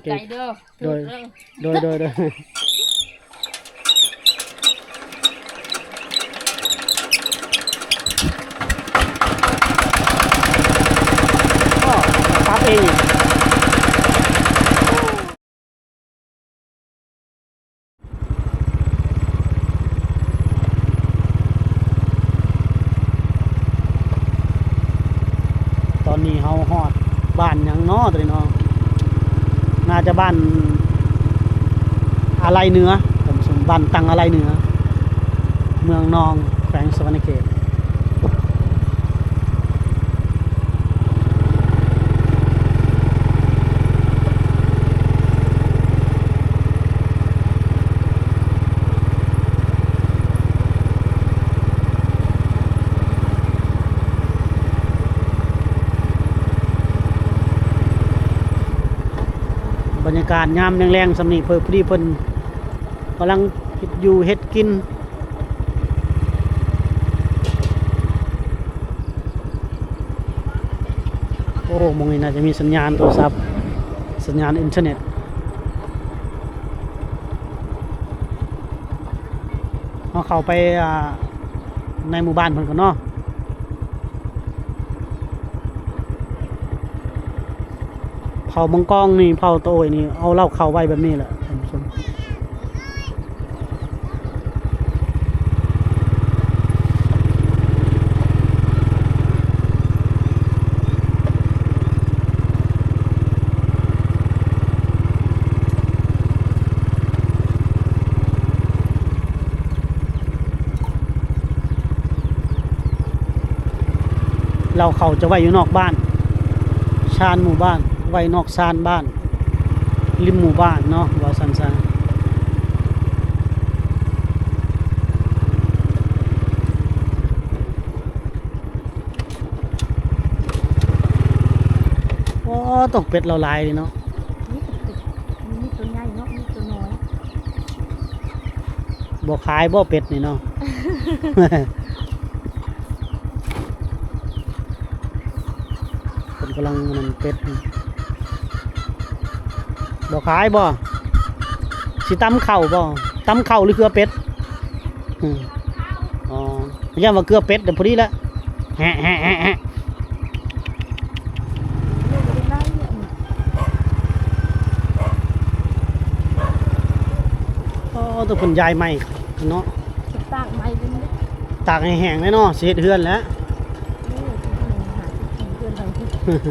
ໃຈເດີ ໂດຍ ໂດຍ ໂດຍ ໂດຍ ປັບເອງ. ຕອນນີ້ເຮົາຮອດບ້ານຫຍັງເນາະ ຕອນນີ້ເນາະ? ໜ້າຈະບ້ານອາໄລເໜືອ ທ່ານຜູ້ຊົມ, ບ້ານຕັງອາໄລເໜືອ ເມືອງນອງ ແຂວງສະຫວັນນະເຂດ. ບັນຍາກາດຍາມແລງໆ ສ່ຳນີ້ ເພິ່ນ ພໍດີເພິ່ນກຳລັງເຮັດຢູ່ເຮັດກິນ. ໂອ້ ໝ່ອງນີ້ໜ້າຈະມີສັນຍານໂທລະສັບ ສັນຍານອິນເຕີເນັດ. ເຮົາເຂົ້າໄປ ອ່າ ໃນໝູ່ບ້ານເພິ່ນກ່ອນເນາະ. ເຜົ່າມັງກອງນີ້ ເຜົ່າຕາໂອຍນີ້ ເອົາເລົ້າເຂົ້າໄວ້ແບບນີ້ແຫຼະ ທ່ານຜູ້ຊົມ. ເລົ້າເຂົ້າຈະໄວ້ຢູ່ນອກບ້ານ ຊານໝູ່ບ້ານ ໄວ້ນອກຊານບ້ານ ລິມໝູ່ບ້ານເນາະ ເວົ້າສັ້ນໆ. ໂອ້ ຕົກເປັດລາວຫຼາຍເດເນາະ. ມີແຕ່ເປັດ ມີໂຕໃຫຍ່ເນາະ ມີໂຕນ້ອຍ. ບໍ່ຂາຍບໍ່ເປັດນີ້ເນາະ? ເພິ່ນກຳລັງນັ້ນເປັດ. ບໍ່ຂາຍບໍ່? ຊິຕຳເຂົ້າບໍ່? ຕຳເຂົ້າຫຼືເກືອເປັດ? ອືມ ອໍ ຢ້ານວ່າເກືອເປັດ ພໍດີລະ ແຮະ ແຮະ ແຮະ ແຮະ. ອໍ ຕົວເພິ່ນຢາຍໄມ້ເນາະ ຕາກໄມ້ເພິ່ນເດ້ ຕາກໃຫ້ແຫ້ງແລ້ວເນາະ ຊິເຮັດເຮືອນແລ້ວ. ໂອ້ ໂ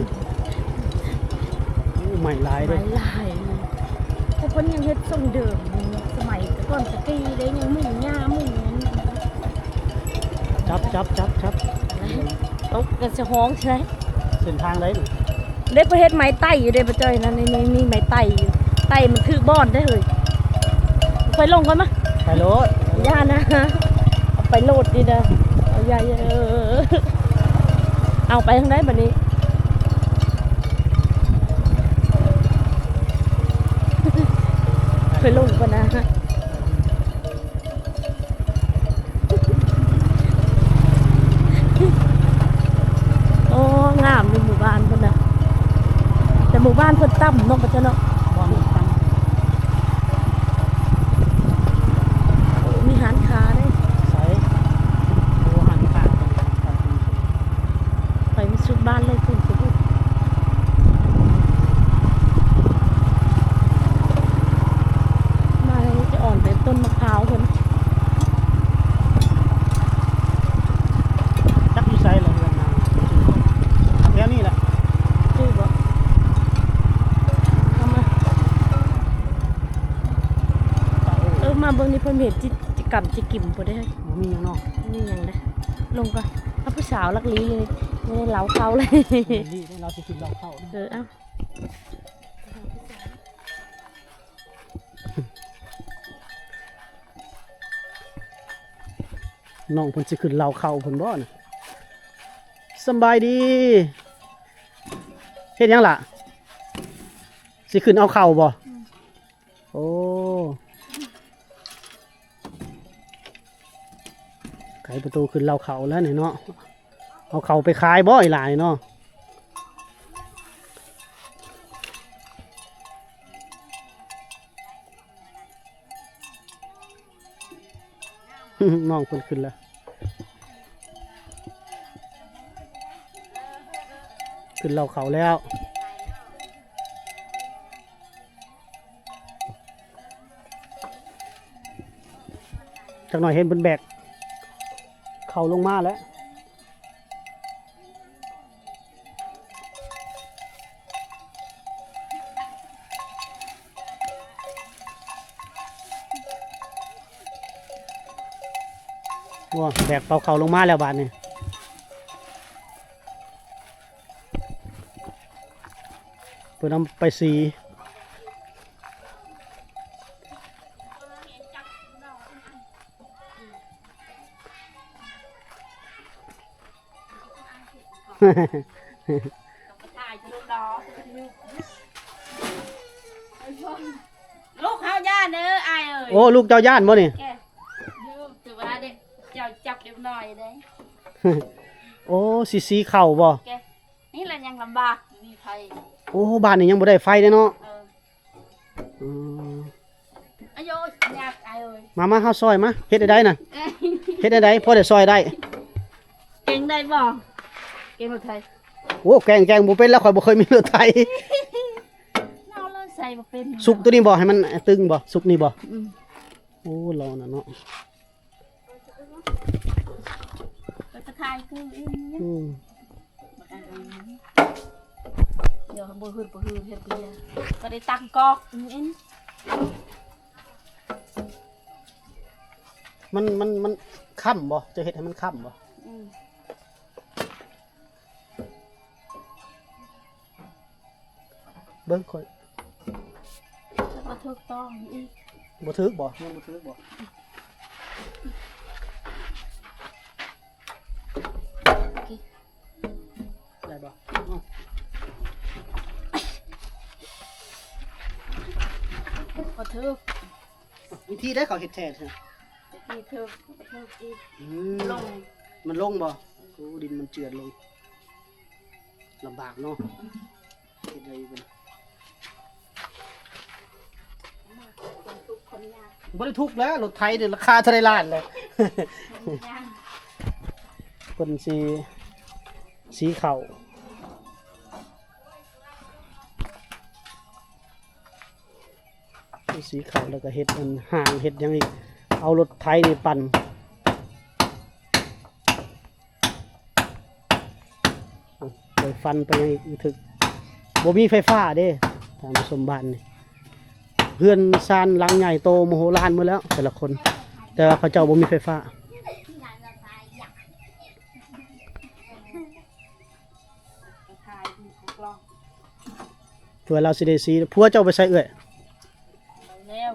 ອ້ ໄມ້ຫຼາຍເດ້ ໄມ້ຫຼາຍ ແຕ່ເພິ່ນຍັງເຮັດຊົງເດີມ ສະໄໝແຕ່ກ່ອນແຕ່ກີ້ເດ້ ຍັງມຸງຫຍ້າມຸງຫຍັງ. ຈັບ ຈັບ ຈັບ ຈັບ ຕົກກັນສະຫ້ອງໃຊ່. ເສັ້ນທາງໃດນີ້? ເດ້ ເພິ່ນເຮັດໄມ້ໄຕ້ຢູ່ເດ້ ປ້າຈ້ອຍ ນັ້ນ ນີ້ ນີ້ໄມ້ໄຕ້ຢູ່ ໄຕ້ມັນຖືກບ່ອນເດ້ເຮີ້ຍ. ໄປລົງກ່ອນມາ ໄປໂລດ ຢ່ານະ ເອົາໄປໂລດນີ້ນະ ເອົາ ຢ່າ ຢ່າ ເອີ ເອົາ ເອົາ ເອົາ ເອົາ ໄປທາງໃດບັດນີ້? ໄປລົງກ່ອນນະ. ໂອ້ ງາມຢູ່ໝູ່ບ້ານເພິ່ນນະ ແຕ່ໝູ່ບ້ານເພິ່ນຕ່ຳເນາະ ປະເຈົ້າເນາະ ບ້ານຕ່ຳ. ໂອ້ ມີຮ້ານຄ້າເດ້ ໃສ? ໂອ້ ຮ້ານຄ້າ ໄປມັນສຸດບ້ານເລີຍພຸ້ນ ພຸ້ນ ມາແລ້ວຈະອ່ອນໄປຕົ້ນມະພ້າວພຸ້ນ. ຈັກຢູ່ໃສລະເຮືອນນາງ? ແຖວນີ້ແຫຼະ ຈື່ບໍ່? ເຂົ້າມາ ເອີ ມາເບິ່ງນີ້ ເພິ່ນເຮັດຈິດ ຈິກຳຈິກິມບໍ່ໄດ້ ບໍ່ມີຫຍັງເນາະ ມີຫຍັງເດ້. ລົງກ່ອນ ເອົາ ຜູ້ສາວລັກລີ ເຫຼົ້າເຂົ້າເລີຍ ລາວຊິກິນເຫຼົ້າເຂົ້າ. ເອີ ເອົາ ນ້ອງເພິ່ນຊິຂຶ້ນເລົ່າເຂົ້າເພິ່ນບໍ່ນະ? ສຳບາຍດີ. ເຮັດຫຍັງລະ? ຊິຂຶ້ນເອົາເຂົ້າບໍ່? ອືມ ໂອ້ ໄຂປະຕູຂຶ້ນເລົ່າເຂົ້າແລ້ວນີ້ເນາະ. ເອົາເຂົ້າໄປຂາຍບໍ່ອີ່ຫຼານີ້ເນາະ? ນ້ອງເພິ່ນຂຶ້ນແລ້ວ ຂຶ້ນເລົ້າເຂົ້າແລ້ວ. ຈັກໜ້ອຍເຫັນເພິ່ນແບກເຂົ້າລົງມາແລ້ວ. ໂອ້ ແບກເປົາເຂົ້າລົງມາແລ້ວບາດນີ້. ເພິ່ນເອົາໄປສີ ລູກເຮົາຢ້ານເດີອ້າຍເອີຍ. ໂອ້ ລູກເຈົ້າຢ້ານບໍ່ນີ້? ແກະ ຖືວ່າເດັກເຈົ້າຈັບເດັກນ້ອຍເດ້. ໂອ້ ຊິ ຊິເຂົ້າບໍ່? ແກະ ນີ້ລະຍັງລຳບາກ ມີໄຟ. ໂອ້ ບ້ານນີ້ຍັງບໍ່ໄດ້ໄຟເດ້ເນາະ. ເອີ ອືມ ອາໂຍ ຍາກອ້າຍເອີຍ. ມາ ມາ ເຮົາຊ່ອຍມາ. ເຮັດໄດ້ນະ? ເອີ ເຮັດໄດ້ ພໍໄດ້ຊ່ອຍໄດ້. ເກັ່ງໄດ້ບໍ່? ເກັ່ງລົດໄຖ? ໂອ້ ແກ່ງ ແກ່ງບໍ່ເປັນແລ້ວ ຂ້ອຍບໍ່ເຄີຍມີລົດໄຖ. ເຮົາເລີຍໃສ່ບໍ່ເປັນ. ສຸກໂຕນີ້ບໍ່? ໃຫ້ມັນຕຶງບໍ່? ສຸກນີ້ບໍ່? ອືມ ໂອ້ ລອງນະເນາະ. ໄປຕະຂ່າຍຄືອີກ. ອືມ ດຽວບໍ່ຫືດບໍ່ຫືດເຮັດເບຍ ກໍໄດ້ຕັ້ງກອກອີກ. ມັນ ມັນ ມັນຄ້ຳບໍ່? ຈະເຮັດໃຫ້ມັນຄ້ຳບໍ່? ອືມ ເບິ່ງຂ້ອຍ ບໍ່ຖືກຕ້ອງອີກ. ບໍ່ຖືກບໍ່? ຍັງບໍ່ຖືກບໍ່? ໂອເຄ ໄດ້ບໍ່? ບໍ່ຖືກ. ວິທີໃດເຂົາເຮັດແທ້ ວິທີຖືກ ຖືກອີກ. ອືມ ລົງ ມັນລົງບໍ່? ໂອ້ ດິນມັນເຈື່ອນລົງ. ລຳບາກເນາະ. ເຮັດໄດ້ຢູ່ບໍ່? ບໍ່ໄດ້ທຸກແລ້ວ ລົດໄຖນີ້ລາຄາເທົ່າໃດລ້ານແລ້ວ. ເພິ່ນຊິ ຊິເຂົ້າ ຊິເຂົ້າແລ້ວກໍເຮັດອັນຫາງເຮັດຫຍັງອີກ ເອົາລົດໄຖນີ້ປັ່ນ ໄປຟັນໄປຫຍັງອີກ ຖືກ ບໍ່ມີໄຟຟ້າເດ້ທ່ານຜູ້ຊົມ. ບ້ານນີ້ເຮືອນຊານຫຼັງໃຫຍ່ໂຕມະໂຫລານໝົດແລ້ວແຕ່ລະຄົນ ແຕ່ວ່າເຂົາເຈົ້າບໍ່ມີໄຟຟ້າ. ເພື່ອລາວຊິໄດ້ສີ. ຜົວເຈົ້າໄປໃສເອື້ອຍ? ໄປແລ້ວ.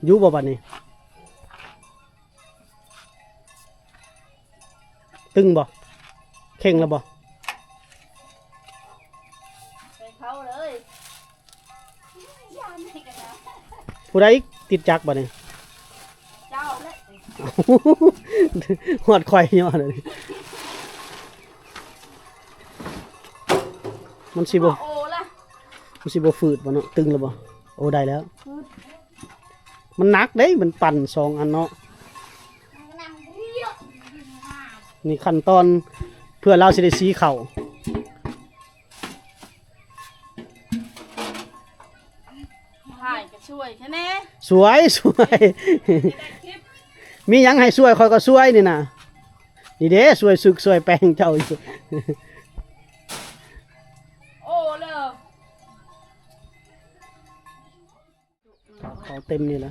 ຢູ່ບໍ່ບັດນີ້? ຕຶງບໍ່? ເຄັ່ງແລ້ວບໍ່? ໃສ່ເຂົ້າເລີຍ. ຜູ້ໃດຕິດຈັກບັດນີ້? ເຈົ້າແຫຼະ. ຮອດຂ້ອຍຍ້ອນອັນນີ້ ມັນຊິບໍ່ ໂອ້ລະ ມັນຊິບໍ່ຝືດບໍ່ເນາະ? ຕຶງແລ້ວບໍ່? ໂອ້ ໄດ້ແລ້ວ. ມັນໜັກເດ້ ມັນປັ່ນສອງອັນເນາະ. ນີ້ຂັ້ນຕອນເພື່ອລາວຊິໄດ້ສີເຂົ້າ. ອ້າຍກໍຊ່ວຍແທ້ແນ່. ຊ່ວຍ ຊ່ວຍ ມີຫຍັງໃຫ້ຊ່ວຍ ຂ້ອຍກໍຊ່ວຍນີ້ນະ. ນີ້ເດ້ ຊ່ວຍຊຶກຊ່ວຍແປງເຈົ້າຢູ່. ໂອ້ ເລີ ເຂົ້າເຕັມນີ້ແຫຼະ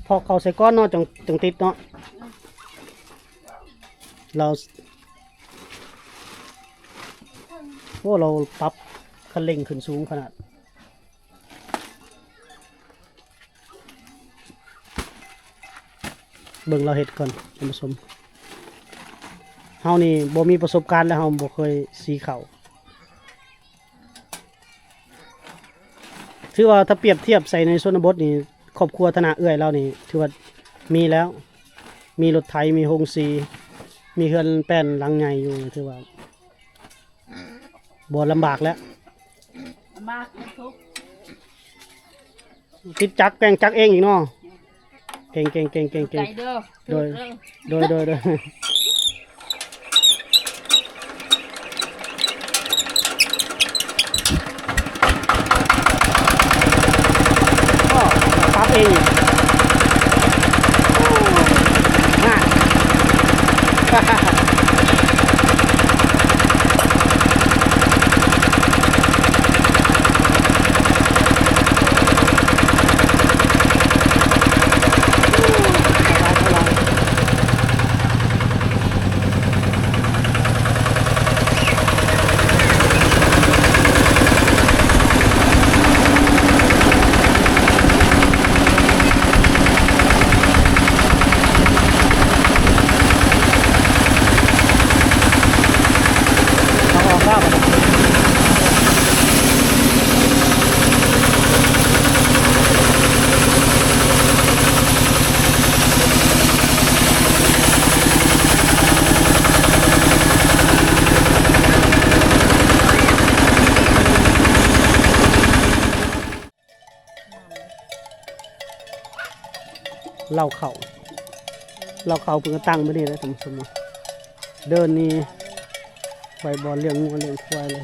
ຖອກເຂົ້າໃສ່ກ່ອນເນາະ ຈັ່ງ ຈັ່ງຕິດເນາະ. ລາວ ໂອ້ ລາວປັບຄັນເລັ່ງຂຶ້ນສູງຂະໜາດ. ເບິ່ງລາວເຮັດກ່ອນທ່ານຜູ້ຊົມ. ເຮົານີ້ບໍ່ມີປະສົບການ ແລະ ເຮົາບໍ່ເຄີຍສີເຂົ້າ. ຖືວ່າຖ້າປຽບທຽບໃສ່ໃນຊົນນະບົດນີ້ ຄອບຄົວຖານະເອື້ອຍລາວນີ້ ຖືວ່າມີແລ້ວ ມີລົດໄຖ ມີໂຮງສີ ມີເຮືອນແປ້ນຫຼັງໃຫຍ່ຢູ່ ຖືວ່າບໍ່ລຳບາກແລ້ວ. ລຳບາກ ມັນທຸກ. ຕິດຈັກແກວ່ງຈັກເອງອີກເນາະ. ເກັ່ງໆໆໆໆ ໃຈເດີ. ໂດຍ ໂດຍ ໂດຍ ໂດຍ. ປັບເອງອີກ. ເລົ້າເຂົ້າ ເລົ້າເຂົ້າເພິ່ນກໍຕັ້ງໄວ້ນີ້ແຫຼະທ່ານຜູ້ຊົມເນາະ. ເດີ່ນນີ້ໄວ້ບ່ອນລ້ຽງງົວລ້ຽງຄວາຍເລີຍ.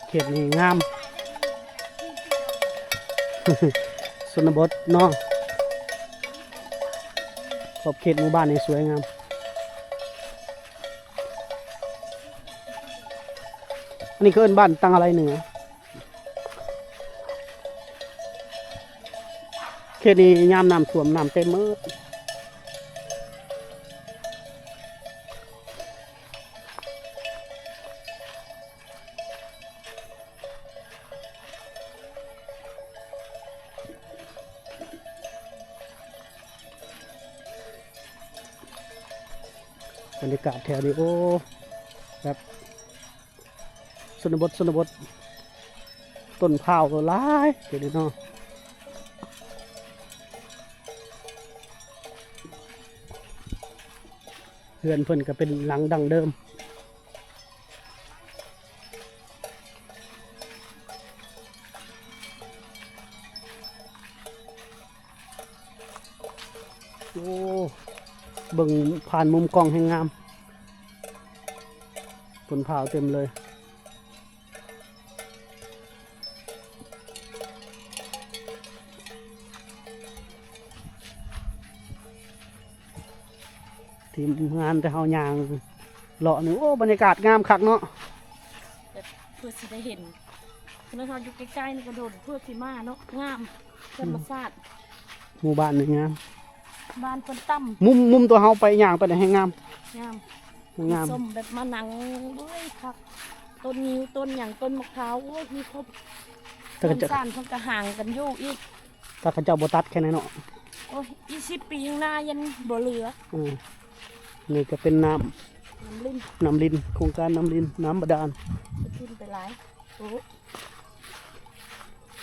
ເຂດນີ້ງາມ ຊົນນະບົດເນາະ. ຂອບເຂດໝູ່ບ້ານນີ້ສວຍງາມ. ອັນນີ້ເຂົາເອີ້ນບ້ານຕັງອາໄລເໜືອ. ເຂດນີ້ຍາມນ້ຳຖ້ວມ ນ້ຳເຕັມໝົດ. ບັນຍາກາດແຖວນີ້ ໂອ້ ແບບ ຊົນນະບົດ ຊົນນະບົດ ຕົ້ນພ້າວກໍຫຼາຍເດ້ເນາະ. ເຮືອນເພິ່ນກໍເປັນຫຼັງດັ້ງເດີມ. ໂອ້ ເບິ່ງຜ່ານມຸມກ້ອງແຮ່ງງາມ ຕົ້ນພ້າວເຕັມເລີຍ. ທີມງານແຕ່ເຮົາຍ່າງເລາະນີ້ ໂອ້ ບັນຍາກາດງາມຄັກເນາະ. ແບບເພື່ອຊິໄດ້ເຫັນ ຂະໜາດເຮົາຢູ່ໃກ້ໆນີ້ກໍດົນ ເພື່ອຊິມາເນາະ. ງາມ ທຳມະຊາດ ໝູ່ບ້ານນີ້ງາມ. ບ້ານເພິ່ນຕ່ຳ ມຸມ ມຸມຕົວເຮົາໄປ ຍ່າງໄປນີ້ແຮ່ງງາມ ງາມ ງາມ. ຊົມແບບມານັ່ງ ໂອ້ຍ ຄັກ ຕົ້ນງິ້ວ ຕົ້ນຫຍັງ ຕົ້ນໝາກພ້າວ ໂອ້ຍ ມີຄົບ. ເຮືອນຊານເພິ່ນກໍຫ່າງກັນຢູ່ອີກ ຖ້າເຂົາເຈົ້າບໍ່ຕັດແຄ່ນັ້ນເນາະ. ໂອ້ຍ ອີກສິບປີຂ້າງໜ້າຍັງບໍ່ເຫຼືອ. ອືມ ນີ້ກໍເປັນນ້ຳ ນ້ຳລິນ ນ້ຳລິນ ໂຄງການນ້ຳລິນ ນ້ຳບາດານ. ໄປຂຶ້ນໄປຫຼາຍ ໂອ້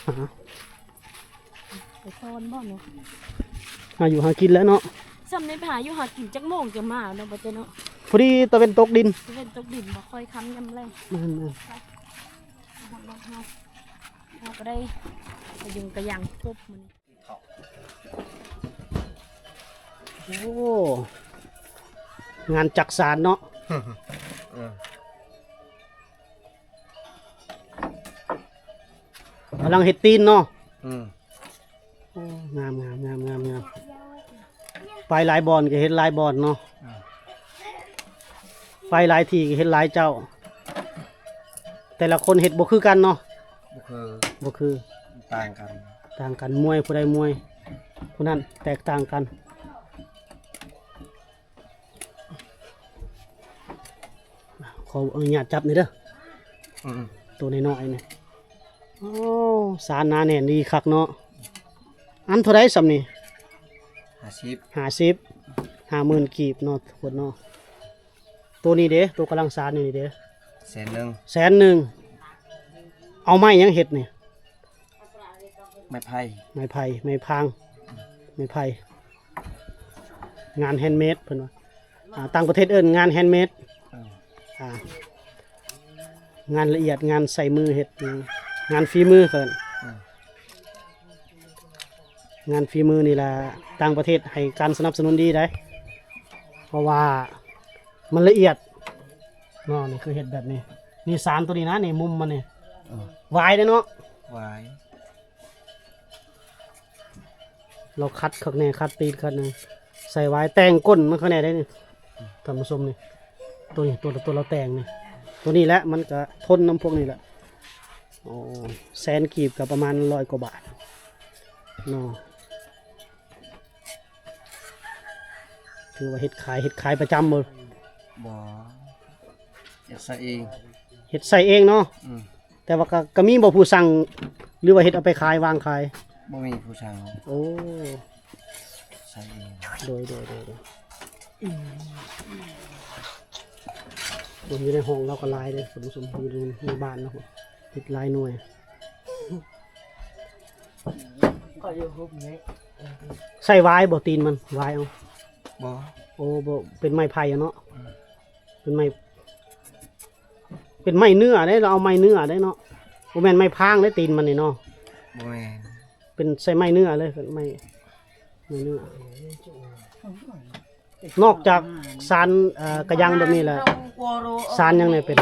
ຫາ ໄປຊອນບໍ່ເນາະ. ຫາຢູ່ຫາກິນແລ້ວເນາະ. ຊ່ຳນີ້ໄປຫາຢູ່ຫາກິນຈັກໂມງຈັ່ງມາເນາະ ບໍ່ເຕີເນາະ? ພໍດີຕາເວັນຕົກດິນ ຕາເວັນຕົກດິນ ບໍ່ຄ່ອຍຄ່ຳຍາມແລງ. ແມ່ນໆ ເຮົາ ເຮົາກໍໄດ້ກະຍຸງກະຍັງຄົບມື້ນີ້. ໂອ້ ງານຈັກສານເນາະ. ເອີ ກຳລັງເຮັດຕີນເນາະ. ອືມ ໂອ້ ງາມໆໆໆໆ. ໄປຫຼາຍບ່ອນກໍເຮັດຫຼາຍບ່ອນເນາະ. ອືມ ໄປຫຼາຍທີ່ກໍເຮັດຫຼາຍເຈົ້າ. ແຕ່ລະຄົນເຮັດບໍ່ຄືກັນເນາະ. ບໍ່ຄື ບໍ່ຄື ຕ່າງກັນ ຕ່າງກັນ. ມວຍຜູ້ໃດມວຍຜູ້ນັ້ນ ແຕກຕ່າງກັນ. ຂໍອະນຸຍາດຈັບໜ່ອຍເດີ. ອືມ ໂຕນ້ອຍໆນີ້. ໂອ້ ສານໜາແໜ້ນດີຄັກເນາະ. ອັນເທົ່າໃດຊ່ຳນີ້? ຫ້າສິບ ຫ້າສິບ ຫ້າໝື່ນກີບເນາະ ທຸກຄົນເນາະ. ໂຕນີ້ເດ ໂຕກຳລັງສານຢູ່ນີ້ເດ? ແສນໜຶ່ງ ແສນໜຶ່ງ. ເອົາໄມ້ຫຍັງເຮັດນີ້? ໄມ້ໄຜ່ ໄມ້ໄຜ່ ໄມ້ພາງ ໄມ້ໄຜ່ ງານແຮນເມດເພິ່ນວ່າ ອ່າ ຕ່າງປະເທດເອີ້ນງານແຮນເມດ ເອີ ອ່າ ງານລະອຽດ ງານໃຊ້ມືເຮັດ ງານຝີມືເພິ່ນ ເອີ ງານຝີມືນີ້ລະ ຕ່າງປະເທດໃຫ້ການສະໜັບສະໜູນດີໄດ໋ ເພາະວ່າມັນລະອຽດເນາະ ນີ້ຄືເຮັດແບບນີ້ ນີ້ສານໂຕນີ້ນະ ນີ້ມຸມມັນນີ້ ເອີ ວາຍເດ້ເນາະ ວາຍ ລາວຂັດຄັກແນ່ ຂັດຕີນຄັກແນ່ ໃສ່ວາຍ ແຕ່ງກົ້ນມັນຄັກແນ່ໄດ໋ນີ້ ທ່ານຜູ້ຊົມນີ້ ໂຕນີ້ ໂຕ ໂຕລາວແຕ່ງນີ້ ໂຕນີ້ແຫຼະ ມັນກະທົນນຳພວກນີ້ແຫຼະ ໂອ້ ແສນກີບກະປະມານຮ້ອຍກວ່າບາດເນາະ ຖືວ່າເຮັດຂາຍ ເຮັດຂາຍປະຈຳບໍ່? ບໍ່ ຢາກໃສ່ເອງ ເຮັດໃສ່ເອງເນາະ ອືມ ແຕ່ວ່າກະ ກະມີບໍ່ຜູ້ສັ່ງ ຫຼືວ່າເຮັດເອົາໄປຂາຍ ວາງຂາຍ? ບໍ່ມີຜູ້ສັ່ງ ໂອ້ ໃສ່ເອງ ໂດຍ ໂດຍ ໂດຍ ໂດຍ ອືມ ຢູ່ໃນຫ້ອງລາວກະຫຼາຍເດ້ ທ່ານຜູ້ຊົມ ຢູ່ໃນ ໃນບ້ານເນາະ ເຮັດຫຼາຍໜ່ວຍ ຂ້ອຍຢູ່ຮູບນີ້ ໃສ່ວາຍບໍ່ ຕີນມັນ ວາຍເອົາ? ບໍ່ ໂອ້ ບໍ່ ເປັນໄມ້ໄຜ່ເນາະ ອືມ ເປັນໄມ້ ເປັນໄມ້ເນື້ອເດ້ ລາວເອົາໄມ້ເນື້ອເດ້ເນາະ ບໍ່ແມ່ນໄມ້ພາງເດ້ ຕີນມັນນີ້ເນາະ ບໍ່ແມ່ນ ເປັນໃສ່ໄມ້ເນື້ອເລີຍ ເປັນໄມ້ ໄມ້ເນື້ອ ນອກຈາກສານ ເອີ ກະຍັງແບບນີ້ແລ້ວ ສານຫຍັງແດ່ເປັນ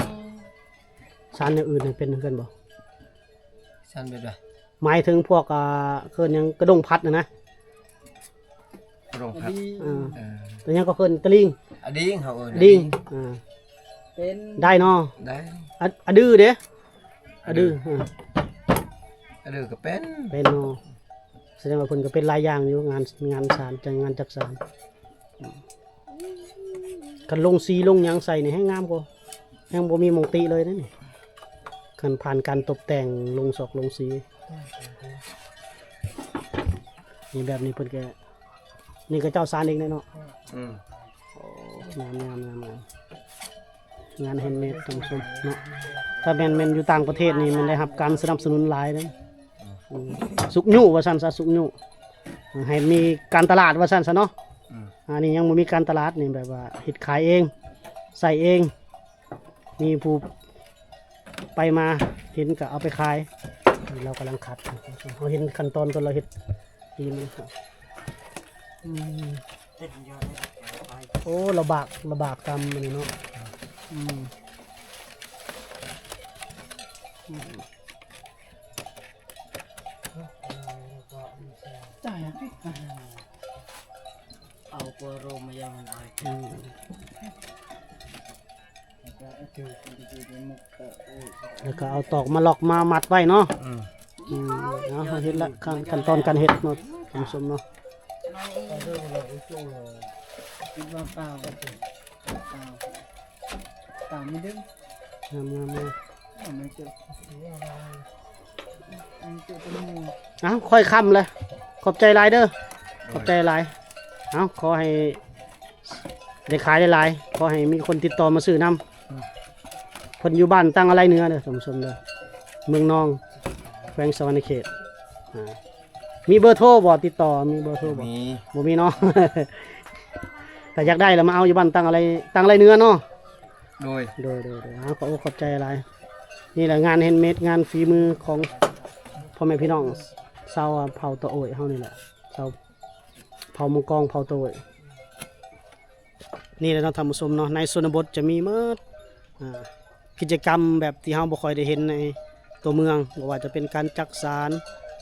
ສານຢ່າງອື່ນເປັນຄືກັນບໍ່? ຊັ້ນແບບໃດ? ໝາຍເຖິງພວກ ອ່າ ເອີ້ນຫຍັງ ກະດົງພັດຫັ້ນນະ ກະດົງພັດ ເອີ ເອີ ແຕ່ຫຍັງກໍເອີ້ນຕະລິງ ອະດິງ ເຮົາເອີ້ນອະດິງ ອະດິງ ອ່າ ເປັນ ໄດ້ເນາະ ໄດ້ ອະ ອະດືເດ້ ອະດື ອະດື ເອີ ອະດືກໍເປັນ ເປັນເນາະ ສະແດງວ່າເພິ່ນກໍເປັນຫຼາຍຢ່າງຢູ່ ງານ ງານສານ ຈັດງານຈັກສານ ຄັນລົງສີລົງຫຍັງໃສ່ນີ້ແຮງງາມກວ່າ ແຮງບໍ່ມີໝ່ອງຕິເລີຍເດ້ນີ້ ຄັນຜ່ານການຕົບແຕ່ງລົງສອກລົງສີ ນີ້ແບບນີ້ເພິ່ນກະ ນີ້ກະເຈົ້າສານເອງເດ້ເນາະ ອືມ ໂອ້ ງາມໆໆໆ ງານແຮນເມດທ່ານຜູ້ຊົມເນາະ ຖ້າແມ່ນ ແມ່ນຢູ່ຕ່າງປະເທດນີ້ ແມ່ນໄດ້ຮັບການສະໜັບສະໜູນຫຼາຍເດ້ ອືມ ຊຸກຍູ້ວ່າຊັ້ນຊະ ຊຸກຍູ້ ໃຫ້ມີການຕະຫຼາດວ່າຊັ້ນຊະເນາະ ອືມ ອັນນີ້ຍັງບໍ່ມີການຕະຫຼາດ ນີ້ແບບວ່າເຮັດຂາຍເອງ ໃຊ້ເອງ ມີຜູ້ໄປມາເຫັນກະເອົາໄປຂາຍ ນີ້ລາວກຳລັງຂັດ ເຮົາເຫັນຂັ້ນຕອນຕອນລາວເຮັດຕີນມັນ ອືມ ໂອ້ ລະບາກ ລະບາກຕຳອັນນີ້ເນາະ ອືມ ອືມ ເອົາໂກໂຣມາຍັງ ອືມ ແລ້ວກໍເອົາຕອກມາລັອກມາມັດໄວ້ເນາະ ອືມ ອືມ ເອົາ ເຮົາເຮັດລະ ຂັ້ນ ຂັ້ນຕອນການເຮັດເນາະ ທ່ານຜູ້ຊົມເນາະ ຕາມນີ້ເດີ ງາມໆ ງາມ ເອົ້າ ຄ່ອຍຄ່ຳແລ້ວ ຂອບໃຈຫຼາຍເດີ ຂອບໃຈຫຼາຍ ເອົ້າ ຂໍໃຫ້ໄດ້ຂາຍຫຼາຍໆ ຂໍໃຫ້ມີຄົນຕິດຕໍ່ມາຊື້ນຳ ເພິ່ນຢູ່ບ້ານຕັງອາໄລເໜືອເດີ ທ່ານຜູ້ຊົມເດີ ເມືອງນອງ ແຂວງສະຫວັນນະເຂດ ອ່າ ມີເບີໂທບໍ່? ຕິດຕໍ່ ມີເບີໂທບໍ່? ມີ ບໍ່ມີເນາະ ຖ້າຢາກໄດ້ລະມາເອົາຢູ່ບ້ານຕັງອາໄລ ຕັງອາໄລເໜືອເນາະ ໂດຍ ໂດຍ ໂດຍ ໂດຍ ເອົາ ຂໍຂອບໃຈຫຼາຍ ນີ້ແຫຼະງານແຮນເມດ ງານຝີມືຂອງພໍ່ແມ່ພີ່ນ້ອງຊາວເຜົ່າຕະໂອ້ຍເຮົານີ້ແຫຼະ ຊາວເຜົ່າມົງກອງ ເຜົ່າຕະໂອ້ຍ ນີ້ແຫຼະເນາະທ່ານຜູ້ຊົມເນາະ ໃນຊົນນະບົດຈະມີໝົດ ອ່າ ກິດຈະກຳແບບທີ່ເຮົາບໍ່ຄ່ອຍໄດ້ເຫັນໃນຕົວເມືອງ ບໍ່ວ່າຈະເປັນການຈັກສານ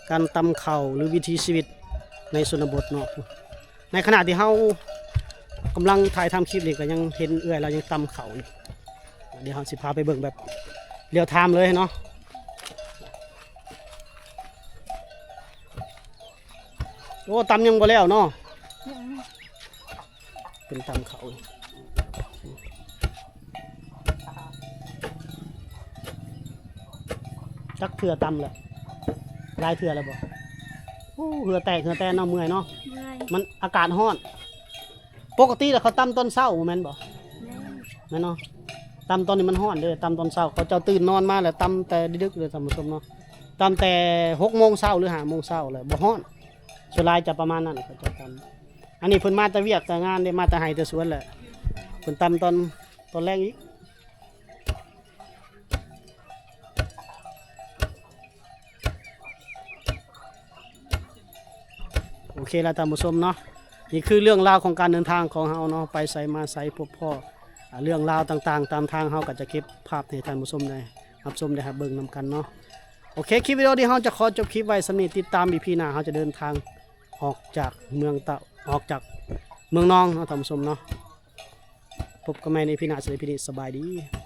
ການຕຳເຂົ້າ ຫຼື ວິຖີຊີວິດໃນຊົນນະບົດເນາະ ໃນຂະນະທີ່ເຮົາກຳລັງຖ່າຍທຳຄລິບນີ້ ກໍຍັງເຫັນເອື້ອຍລາວຍັງຕຳເຂົ້າຢູ່ ດຽວເຮົາຊິພາໄປເບິ່ງແບບລຽວທາມເລີຍເນາະ ໂອ້ ຕຳຍັງບໍ່ແລ້ວເນາະ ເປັນຕຳເຂົ້າ ຈັກເທື່ອຕຳແລ້ວ ຫຼາຍເທື່ອແລ້ວບໍ່? ໂອ້ ເຫື່ອແຕກເຫື່ອແຕນເນາະ ເມື່ອຍເນາະ ເມື່ອຍ ມັນອາກາດຮ້ອນ ປົກກະຕິແລ້ວເຂົາຕຳຕອນເຊົ້າແມ່ນບໍ່? ແມ່ນ ແມ່ນເນາະ ຕຳຕອນນີ້ມັນຮ້ອນເດ້ ຕຳຕອນເຊົ້າ ເຂົາເຈົ້າຕື່ນນອນມາແລ້ວຕຳແຕ່ດຶກໆເລີຍທ່ານຜູ້ຊົມເນາະ ຕຳແຕ່ຫົກໂມງເຊົ້າ ຫຼື ຫ້າໂມງເຊົ້າແຫຼະ ບໍ່ຮ້ອນ. ສ່ວນຫຼາຍຈະປະມານນັ້ນ ເຂົາເຈົ້າຕຳ. ອັນນີ້ເພິ່ນມາແຕ່ວຽກແຕ່ງານເດ້ ມາແຕ່ໄຮ່ແຕ່ສວນແຫຼະ ເພິ່ນຕຳຕອນ ຕອນແລງອີກ. ໂອເຄລະທ່ານຜູ້ຊົມເນາະ, ນີ້ຄືເລື່ອງລາວຂອງການເດີນທາງຂອງເຮົາເນາະ, ໄປໃສມາໃສ ພົບພໍ້ ອາ ເລື່ອງລາວຕ່າງໆຕາມທາງ, ເຮົາກໍຈະເກັບພາບໃຫ້ທ່ານຜູ້ຊົມໄດ້ຮັບຊົມ ໄດ້ຮັບເບິ່ງນຳກັນເນາະ. ໂອເຄ ຄລິບວິດີໂອນີ້ເຮົາຈະຂໍຈົບຄລິບໄວ້ສ່ຳນີ້, ຕິດຕາມ ອີ ພີ ໜ້າ ເຮົາຈະເດີນທາງອອກຈາກເມືອງເຕົາ ອອກຈາກເມືອງນອງເນາະ ທ່ານຜູ້ຊົມເນາະ. ພົບກັນໃໝ່ໃນ ອີ ພີ ໜ້າ, ສະບາຍດີ ສະບາຍດີ.